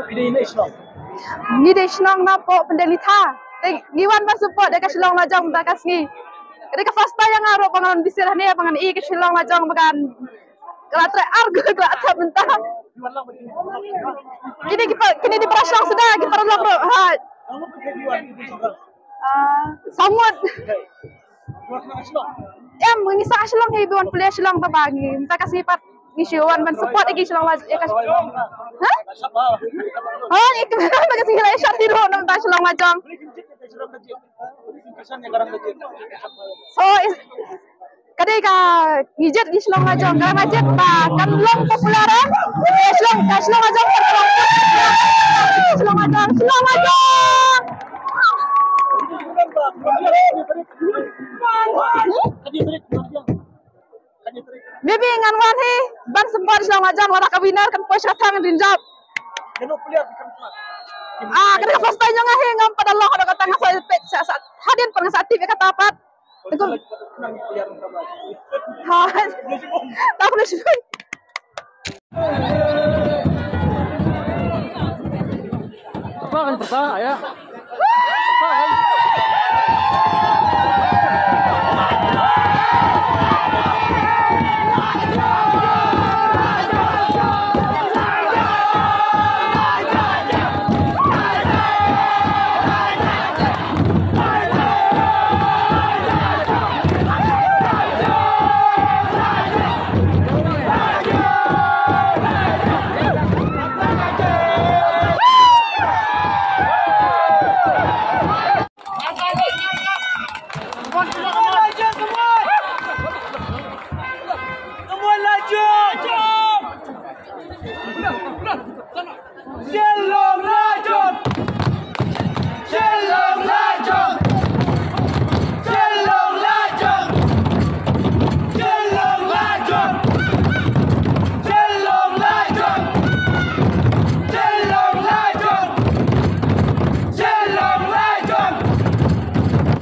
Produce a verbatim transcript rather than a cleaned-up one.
Ngi dei shnong napoh Pyndenglitha. Te ngi wan ban support ïa ka Shillong Lajong mynta ka sngi. Ka dei ka first time ïa nga ruh ba ngan bishar hangne ba ngan ïohi ka Shillong Lajong ba ngan, ka la trei ar, ka la thep mynta. Kine ki pa, kine ki para shong suda, ki para lok ruh. Ha. Ah, sangut. Em, ngi sah Shillong, ngi wan pule Shillong, ba ba ngi mynta ka sngi pat ngi shu wan ban support ïa ki Shillong Lajong, ïa ka. Ha? Oh, ngi mynta ka sngi la shah tiro na mynta Shillong Lajong. So, is, ka dei ka, ngi jied ngi Shillong Lajong, ka la jied ba kan long popular, eh. Shillong, ka Shillong Lajong, Shillong Lajong, Shillong Lajong. Maybe ngan wan hi ban support Shillong Lajong, lada ka winner kan poi sha thang rin jop. Ah, ka dei ka first time jong nga hi, ngam pat da long haduh katta, nga sa peit sa, sa, hadien pat nga sa tip ïa kata pat. Betul. Ha. Tak boleh sebut. Apa kan peta ya?